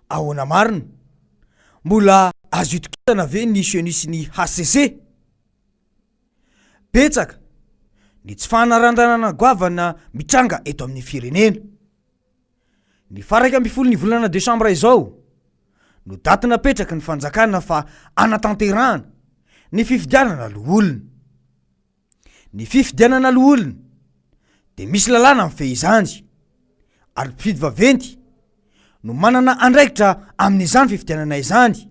Ahoana marina? Mbola azo itokisana ve ny Ceni sy ny hcc? Betsaka ny tsy fanaran-dalàna goavana mitranga eto amin'ny firenena. Ny faha 11 ny volana desambra izao no daty napetraky ny fanjakana fa hanatanterahana ny fifidianana loholona. Ny fifidianana loholona dia misy lalàna mifehy izany ary mpifidy vaventy no manana andraikitra amin'izany fifidianana izany,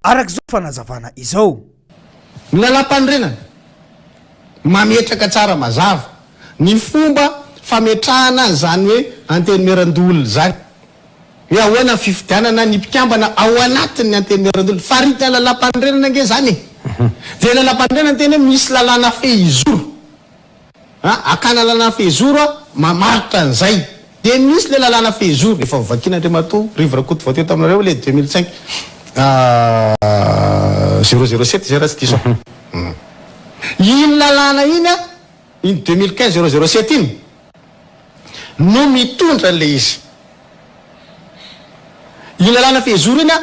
araka izao fanazavana izao. Ny lalàmpanorenana mametraka tsara mazava ny fomba fametrahana an'izany hoe Antenimierandoholona izany. Hoe ahoana ny fifidianana ny mpikambana ao anatin'ny Antenimierandoholona. Faritan'ny lalàmpanorenana ange izany e! Dia ny lalàmpanorenana miteny hoe misy lalàna fehizoro. A, hakana lalàna fehizoro a, mamaritra an'izay. Dia misy ilay lalàna fehizoro, efa novakian'Andriamatoa Rivo Rakotovao teto aminareo ilay 2005 007 izay raha tsy diso aho. Iny lalàna iny a, iny 2015 007 iny no mitondra an'ilay izy. Iny lalàna fehizoro iny a,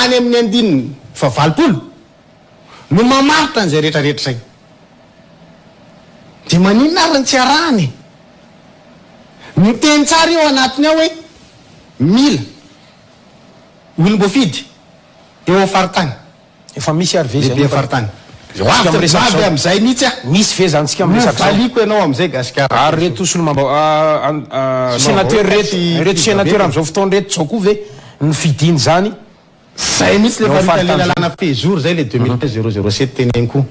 any amin'ny andininy faha 80 no mamaritra an'izay rehetra rehetra izay. Dia maninona ary no tsy arahana e? Miteny tsara io ao anatiny ao hoe mila olom-boafidy eo amin'ny faritany. Efa misy ary ve izay Lehiben'ny faritany. Tsika Avy miresaka avy izao. amin'izay mihitsy aho. Misy ve izany tsika miresaka izao? Novaliako ianao amin'izay Gasikara. Ary reto solombavambahoaka, sénateur reto, ireto sénateur amin'izao fotoana ireto izao koa ve no fidiny izany? Zay mihitsy le Eo faritan'le faritany lalàna fehizoro zay le 2015 007 teneniko io.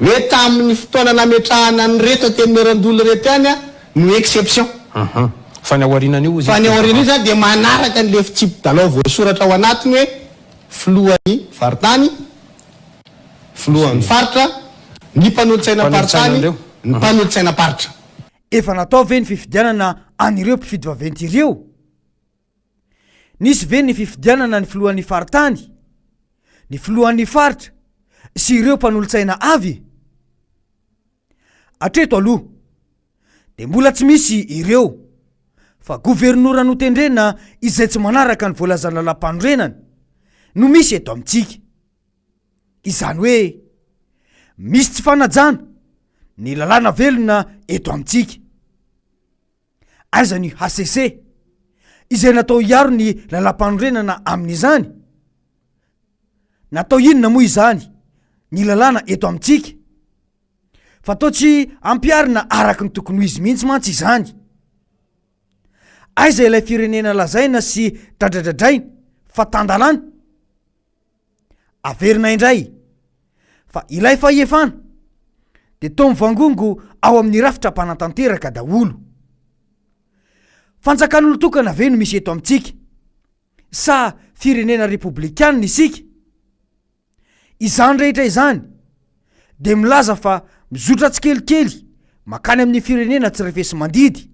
Hoe tamin'ny fotoana nametrahana an'ireto Antenimierandoholona ireto ihany no exception. Fa ny ao aorianan'io hozy Fa ny ao aorian'io zany dia manaraka an'le fitsipi-dalao voasoratra ao anatiny hoe filohan'ny faritany, filohan'ny faritra, ny mpanolotsainam-paritany, ny mpanolotsainam-paritra. Efa natao ve ny fifidianana an'ireo mpifidy vaventy ireo? Nisy ve ny fifidianana ny filohan'ny faritany, ny filohan'ny faritra sy ireo mpanolotsaina avy? Hatreto aloha dia mbola tsy misy ireo fa governora notendrena izay tsy manaraka ny voalazan'ny lalàmpanorenana no misy eto amintsika. Izany hoe misy tsy fanajana ny lalàna velona eto amintsika. Aiza ny hcc izay natao hiaro ny lalàmpanorenana amin'izany? Natao inona moa izany ny lalàna eto amintsika? Fa toa tsy ampiharina araka ny tokony ho izy mihitsy mantsy izany. Aiza ilay firenena lazaina sy dradradradraina fa tan-dalàna? Averina indray fa ilay fahefana dia toa mivangongo ao amin'ny rafitra mpanatanteraka daholo. Fanjakan'olon-tokana ve no misy eto amintsika sa firenena repoblikanina isika? Izany rehetra izany dia milaza fa mizotra tsikelikely mankany amin'ny firenena tsy refesi-mandidy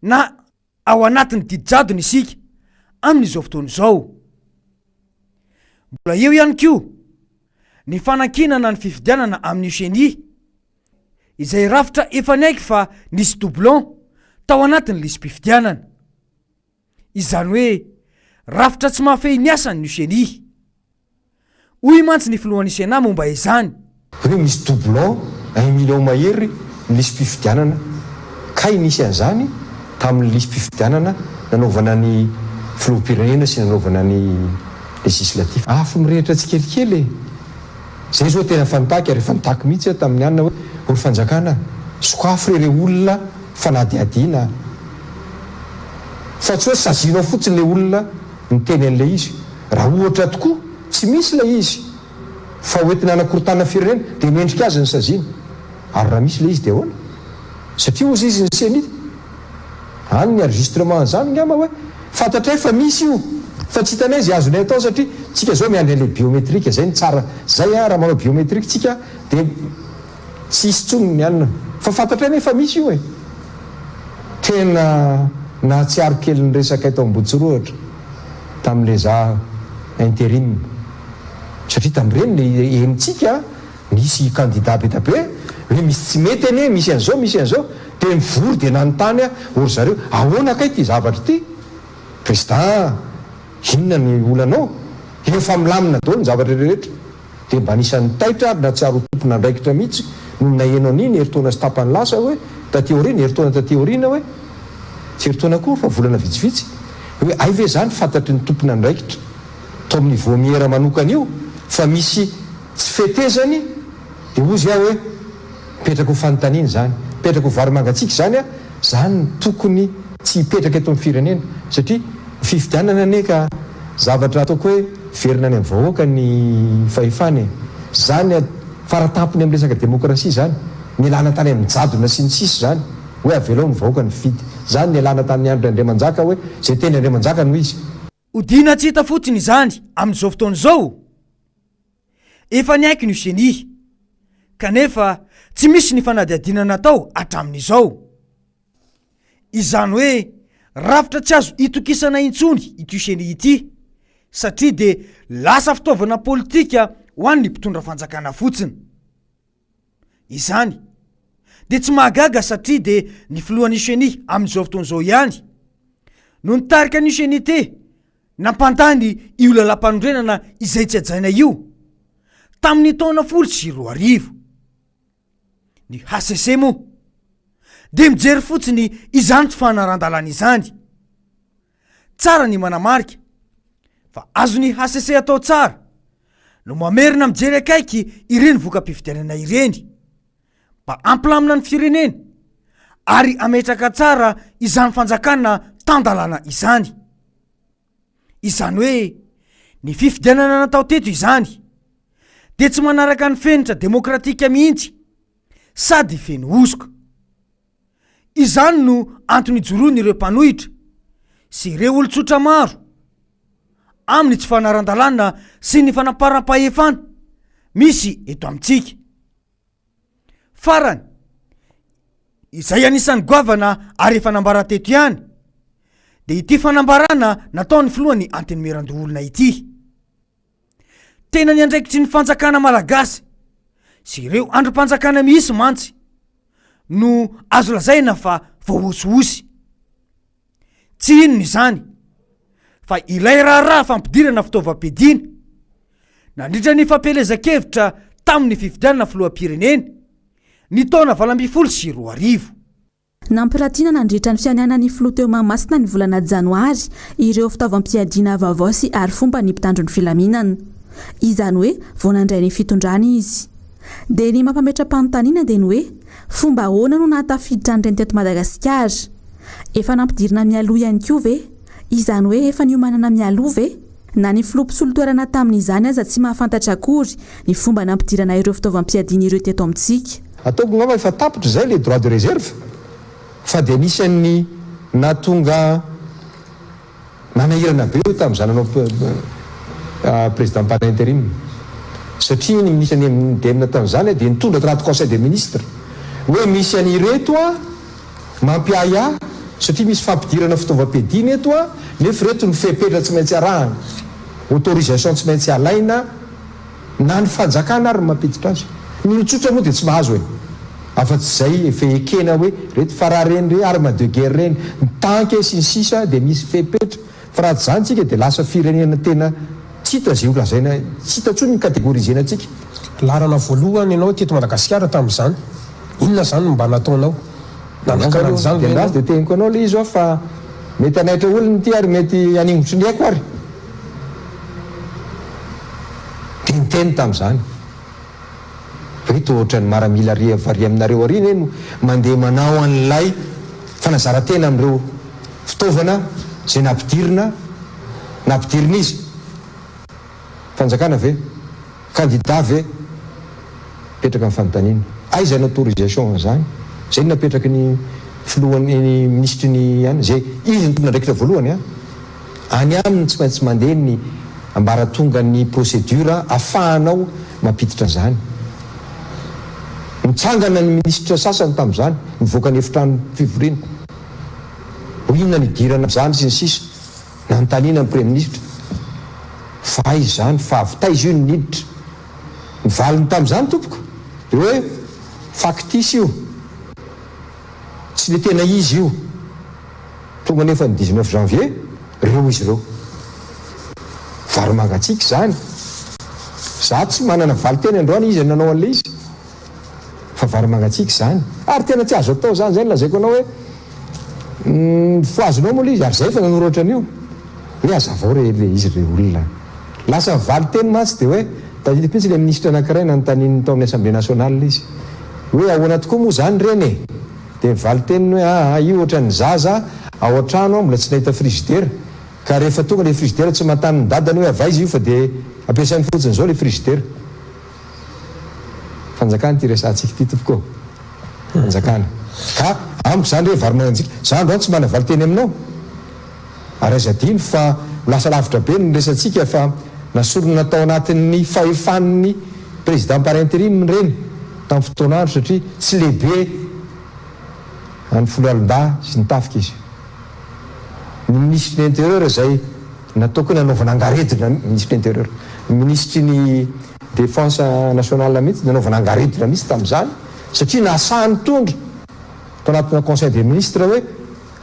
na Ao anatin'ny didy jadona isika amin'izao fotoana izao. Mbola eo ihany koa ny fanankinana ny fifidianana amin'ny Ceni, izay rafitra efa niaiky fa nisy doublon tao anatin'ny lisi-pifidianana. Izany hoe rafitra tsy mahafehy ny asany ny Ceni. Hoy mantsy ny filohan'ny Sénat momba izany. Hoe misy doublon un million mahery ny lisi-pifidianana, kay nisy an'izany tamin'ny lisi-pifidianana nanaovana ny filoham-pirenena sy nanaovana ny législatif. Afo mirehitra tsikelikely e! Zay zao tena efa nitaky ary efa nitaky mihitsy aho tamin'ny anona hoe o ry fanjakana sokafo re ireo olona fanadihadiana fa tsy hoe sazianao fotsiny le olona niteny an'ilay izy. Raha ohatra tokoa tsy misy ilay izy fa ho entina hanakorotana firenena dia mendrika azy ny saziana. Ary raha misy ilay izy dia ahoana? Satria hozy izy ny ceni any ny enregistrement an'izany ngamba hoe fantatray fa misy io fa tsy hitanay izay azonay atao satria tsika zao miandry an'ilay biometrique zay no tsara zay an raha manao biometrique tsika dia Tsy hisy intsony ny anona. Fa fantatray anie fa misy io e! Tena nahatsiaro kely ny resakay tao Ambohitsirohitra tamin'ilay za interim. Satria tamin'ireny le henontsika nisy candidat be da be hoe misy tsy mety anie, misy an'izao, misy an'izao. Dia nivory dia nanontany aho, ô ry zareo, ahoana kay ity zavatra ity? Président, inona ny olanao? Efa milamina daholo ny zavatra rehetra. Dia mba anisan'ny taitra ary nahatsiaro ho tompon'andraikitra mihitsy nony naheno an'iny herintaona sy tapany lasa hoe, taty aoriana, herintaona taty aoriana hoe, tsy herintaona akory fa volana vitsivitsy, hoe hay ve izany fantatry ny tompon'andraikitra tao amin'ny vaomiera manokana io fa misy tsy fetezany dia hozy aho hoe, mipetraka ho fanontaniana izany, mipetraka ho vary mangatsiaka izany an, izany no tokony tsy hipetraka eto amin'ny firenena satria ny fifidianana anie ka zavatra ataoko hoe miverina any amin'ny vahoaka ny fahefana e! Izany faratampony amin'ny resaka demokrasia izany, nialana tany amin'ny jadona sy ny sisa izany hoe avelao ny vahoaka nifidy, izany nialana tamin'ny andron'i Andriamanjaka hoe izay teny Andriamanjaka no izy. Odiana tsy hita fotsiny izany amin'izao fotoana izao. Efa niaiky ny Ceni, kanefa tsy misy ny fanadihadiana natao hatramin'izao. Izany hoe rafitra tsy azo itokisana intsony ity Ceni ity, satria dia lasa fitaovana politika ho an'ny mpitondra fanjakana fotsiny. Izany dia tsy mahagaga satria dia ny filohan'ny Ceni amin'izao fotoana izao ihany no nitarika ny Ceni-T nampandany io lalàmpanorenana izay tsy hajaina io tamin'ny taona 2010. Ny hcc moa dia mijery fotsiny izany tsy fanaran-dalàna izany. Tsara ny manamarika fa azon'ny hcc atao tsara no mamerina mijery akaiky ireny voka-pifidianana ireny mba hampilamina ny firenena ary hametraka tsara izany fanjakana tan-dalàna izany. Izany hoe ny fifidianana natao teto izany dia tsy manaraka ny fenitra demokratika mihitsy sady feno hosoka. Izany no antony ijoroan'ireo mpanohitra sy ireo olon-tsotra maro amin'ny tsy fanaran-dalàna sy ny fanamparam-pahefana misy eto amintsika. Farany, izay anisan'ny goavana ary efa nambara teto ihany, dia ity fanambarana nataon'ny filohan'ny Antenimierandoholona ity. Tena ny andraikitry ny fanjakana malagasy sy ireo andrim-panjakana mihitsy mantsy no azo lazaina fa voahosihosy. Tsy inona izany fa ilay raharaha fampidirana fitaovam-piadiana nandritra ny fampielezan-kevitra tamin'ny fifidianana filoham-pirenena ny taona 2018. Nampiratiana nandritra ny fianianan'ny filoha teo Mahamasina ny volana janoary ireo fitaovam-piadiana vaovao sy arifomba ny mpitandro ny filaminana. Izany hoe vao nandray ny fitondrana izy. Dia ny mampametra-panontaniana dia ny hoe fomba ahoana no nahatafiditra an'ireny teto Madagasikara? Efa nampidirina mialoha ihany koa ve? Izany hoe efa niomanana mialoha ve? Na ny filoha mpisolo toerana tamin'izany aza tsy mahafantatra akory ny fomba nampidirana ireo fitaovam-piadiana ireo teto amintsika. Ataoko ngamba efa tapitra izay le droit de réserve fa dia anisan'ny nahatonga nanahirana be io tamin'izaho nanao président par interim satria ny ministre ny MDM tamin'izany dia nitondra tanaty conseil des ministres hoe misy an'ireto an mampiahiahy satria misy fampidirana fitaovam-piadiana eto an nefa ireto ny fepetra tsy maintsy arahana autorisation tsy maintsy alaina Na ny fanjakana ary no mampiditra azy. Ny olon-tsotra moa dia tsy mahazo e! Afa-tsy izay efa ekena hoe reto fa raha ireny re arme de guerre ireny, ny tank sy ny sisa dia misy fepetra fa raha tsy izany tsika dia lasa firenena tena tsy hita izay ho lazaina, tsy hita intsony ny categoriser-na antsika. Laharana voalohany ianao teto Madagasikara tamin'izany. Inona izany no mba nataonao? Nanakana an'izany ve Dia ianao? dia teniko anao ilay izy hoa fa mety hanaitra olona ity ary mety haningotry ny aiko ary. Dia niteny tamin'izany, Ry toa ohatran'ny maramila ary avy aminareo ary anie no mandeha manao an'ilay fanazaran-tena amin'ireo fitaovana izay nampidirina, nampidirin'iza? Fanjakana ve? Kandida ve? Mipetraka ny fanontaniana. Aiza ny autorisation an'izany? Izay no napetraky ny filohan'ny, ny minisitry ny any, izay izy no tompon'andraikitra voalohany an! Any aminy tsy maintsy mandeha ny ambaratongan'ny procédure afahanao mampiditra an'izany. Nitsangana ny minisitra sasany tamin'izany, nivoaka ny efitrano fivoriana. Hoy inona no idirana amin'izany sy ny sisa. Nanontaniana ny praiminisitra fa aiza izany, fa avy taiza io no niditra. Ny valiny tamin'izany tompoko dia hoe factice io. Tsy le tena izy io. Tonga anefa ny 19 janvier, reo izy ireo. Vary mangatsiaka izany. Za tsy manana valinteny androany iza no nanao an'ilay izy. Fa vary mangatsiaka izany. Ary tena tsy azo atao izany. Izay no lazaiko anao hoe fohazinao moa ilay izy ary izay efa nanoratra an'io. Hoe hazavao re ilay izy ry olona. Lasa ny valinteny mantsy dia hoe tadidiko mihitsy ilay minisitra anankiray nanontanian'ny tao amin'ny Assemblée nationale izy. Hoe ahoana tokoa moa izany ireny e? Dia ny valinteniny hoe aa io ohatran'ny zaza ao an-trano mbola tsy nahita frigidaire ka rehefa tonga ilay frigidaire tsy manontany ny dadany hoe avy aiza io fa dia ampiasainy fotsiny izao ilay frigidaire. Fanjakana ity resahantsika ity tompoko ô. Fanjakana. Ka amiko izany re vary mananjika. Za androany tsy manana valinteny aminao. Ary aza adino fa ho lasa lavitra be ny resatsika fa nasorina tao anatin'ny fahefan'ny président par interim ireny tamin'ny fotoan'andro satria tsy lehibe an'ny foloalindahy sy ny tafika izy. Ny minisitry ny intérieur izay nataoko hoe nanaovana angaredona, minisitry ny intérieur, ny minisitry ny défense nationale mihitsy nanaovana angaredona mihitsy tamin'izany satria nahasahy nitondra tao anatina conseil des ministres hoe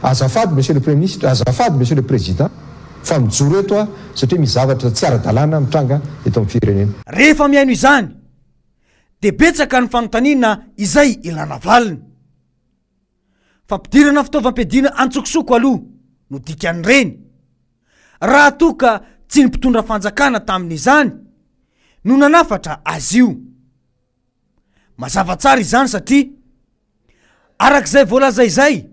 Azafady Monsieur le Premier Ministre, azafady Monsieur le Président fa mijoro eto aho satria misy zavatra tsy ara-dalàna mitranga eto amin'ny firenena. Rehefa mihaino izany dia betsaka ny fanontaniana izay ilana valiny. Fampidirana fitaovam-piadiana antsokosoko aloha no dikan'ireny, raha toa ka tsy ny mpitondra fanjakana tamin'izany no nanafatra azy io. Mazava tsara izany satria araka izay voalaza izay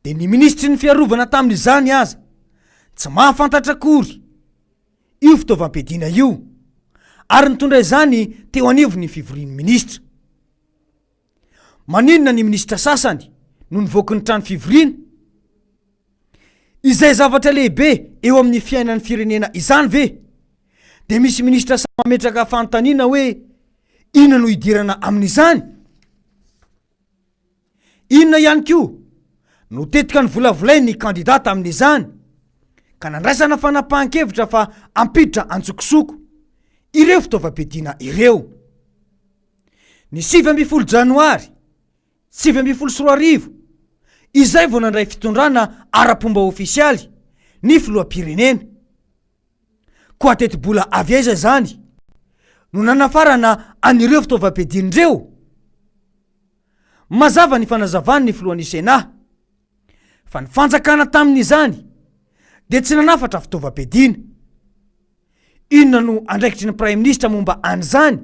dia ny minisitry ny fiarovana tamin'izany aza tsy mahafantatra akory io fitaovam-piadiana io ary nitondra izany teo anivon'ny fivorian'ny minisitra. Maninona ny minisitra sasany no nivoaky ny trano fivoriana? Izay zavatra lehibe eo amin'ny fiainan'ny firenena izany ve dia misy minisitra sahy mametraka fanontaniana hoe inona no idirana amin'izany? Inona ihany koa no tetika novolavolain'ny kandida tamin'izany ka nandraisana fanapahan-kevitra fa hampiditra antsokosoko ireo fitaovam-piadiana ireo? Ny 19 janoary 2019, izay vao nandray fitondrana ara-pomba ofisialy ny filoham-pirenena. Koa tetibola avy aiza izany no nanafarana an'ireo fitaovam-piadiana ireo? Mazava ny fanazavan'ny filohan'ny Sénat fa ny fanjakana tamin'izany dia tsy nanafatra fitaovam-piadiana. Inona no andraikitry ny praiminisitra momba an'izany?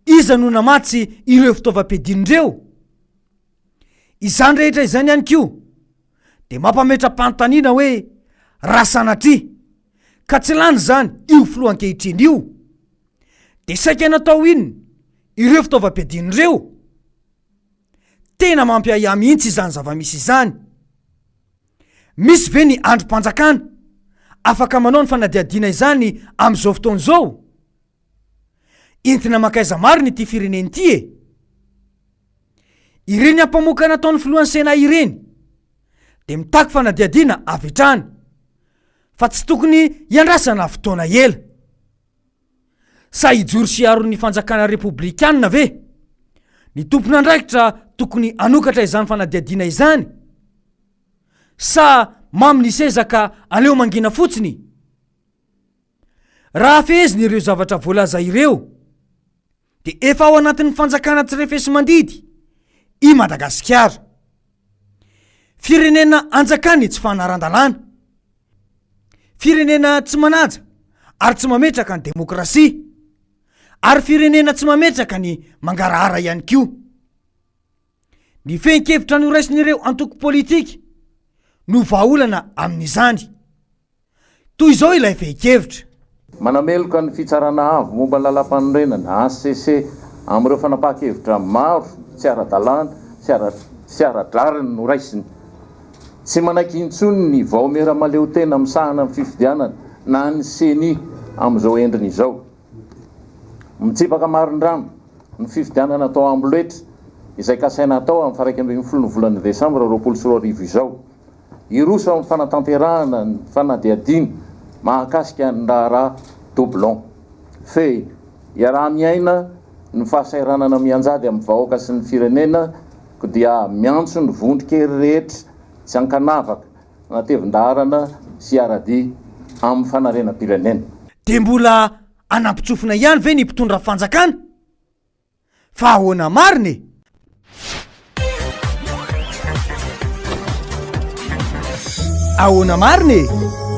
Iza no namatsy ireo fitaovam-piadiana ireo? Izany rehetra izany ihany koa dia mampametra-panontaniana hoe raha sanatria ka tsy lany izany io filoha ankehitriny io dia saika natao inona ireo fitaovam-piadiana ireo? Tena mampiahiahy mihitsy izany zava-misy izany. Misy ve ny andrim-panjakana afaka manao ny fanadihadiana izany amin'izao fotoana izao? Entina mankaiza marina ity firenena ity e? Ireny ampamoaka nataon'ny filohan'ny Sénat ireny dia mitaky fanadihadiana avy hatrany fa tsy tokony hiandrasana fotoana ela. Sa hijoro sy hiaro ny fanjakana repoblikanina ve ny tompon'andraikitra tokony hanokatra izany fanadihadiana izany? Sa mamy ny seza ka aleo mangina fotsiny? Raha fehezina ireo zavatra voalaza ireo dia efa ao anatin'ny fanjakana tsy refesi-mandidy i Madagasikara. Firenena anjakan'ny tsy fanaran-dalàna. Firenena tsy manaja ary tsy mametraka ny demokrasia. Ary firenena tsy mametraka ny mangarahara ihany koa. Ny fehin-kevitra noraisin'ireo antoko politika no vahaolana amin'izany. Toy izao ilay fehin-kevitra. Manameloka ny Fitsarana Avo momba ny Lalàmpanorenana, hcc, amin'ireo fanapahan-kevitra maro tsy ara-dalàna sy ara-drariny noraisiny. Tsy manaiky intsony ny Vaomiera Mahaleotena misahana ny fifidianana na ny Ceni amin'izao endriny izao. Mitsipaka marindrano ny fifidianana atao amboletra izay kasaina hatao amin'ny faha 11 ny volana desambra 2020 izao. Hiroso amin'ny fanatanterahana ny fanadihadiana mahakasika ny raharaha doublon. Fehiny, iaraha-miaina ny fahasahiranana mianjady amin'ny vahoaka sy ny firenena. Koa dia miantso ny vondron-kery rehetra tsy ankanavaka hanatevin-daharana sy hiara-dia amin'ny fanarenam-pirenena. Dia mbola hanampin-tsofina ihany ve ny mpitondra fanjakana? Fa ahoana marina e? Ahoana marina e?